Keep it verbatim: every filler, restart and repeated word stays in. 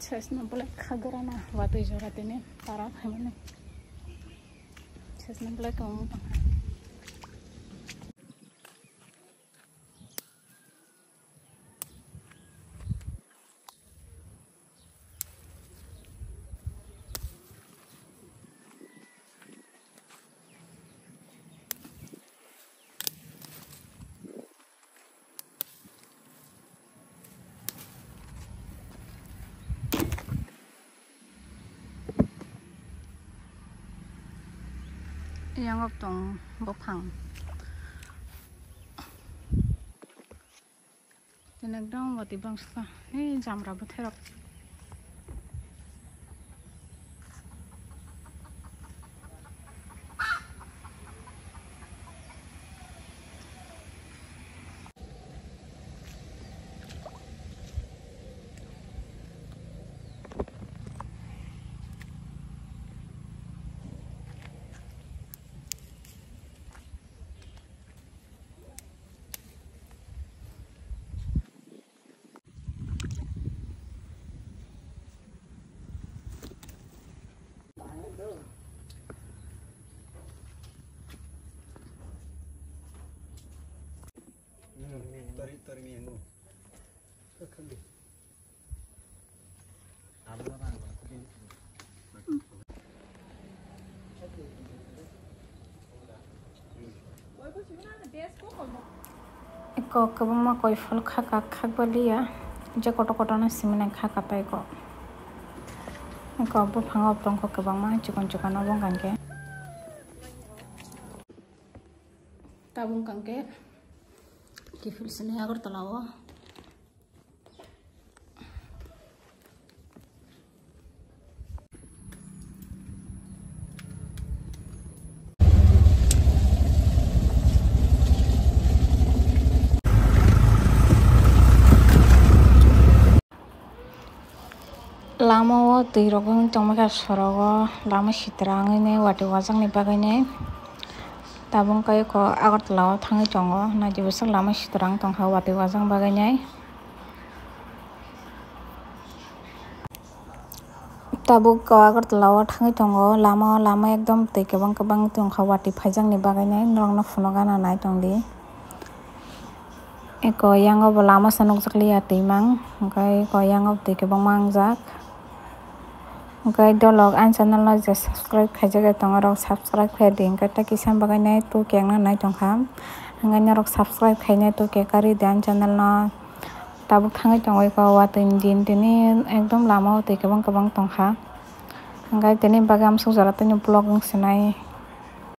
Sesno belai kha gorana watwi jora tini tara phaimani. Sesno belai kwbangma tongkha. Yang tong buphang. Tini ekdom watwi bangsa. Hei, jamra bwthairok. Eko kwbangma koi phol khaka khakbaliya, je kotor kotor no simi nai khaka tei ko. Eko buphango tongkho kwbangma chikon chikon obo hwnkha khe. Tabuk hwnkha khe kiphil sini Agartala o. Lama o twi rok wng tongmani kha, sorogo lama sitra wngwi watwi wajakni bagwi nai. Tabuk khe eko Agartala o thangwi tongo, naidi bwswk lama sitra wng tongkha watwi wajak bagwi nai. Tabuk Agartala o thangwi tongo, lama o lama ekdom twi kwbang kwbang tongkha, watwi phaijakni bagwi nai norokno phunukna nai tongdi. Eko yango bo lama se nukjakliya twimang, hwnkhe eko yango twi kwbangma wngjak. Hwnkhe dolok ani channel no je subscribe khaijak tongo, norok subscribe khaidi, hwnkhe tei kisa bagwi nai tu kekna nai tongkha, hwnkhe norok subscribe khainai tu kekari di ani channel no. Tabuk thangwi tongo eko watwi ni din, tini ekdom lama o twi kwbang kwbang tongkha. Hwnkhe tini bagwi amsuk jora tini vlog wng sinai.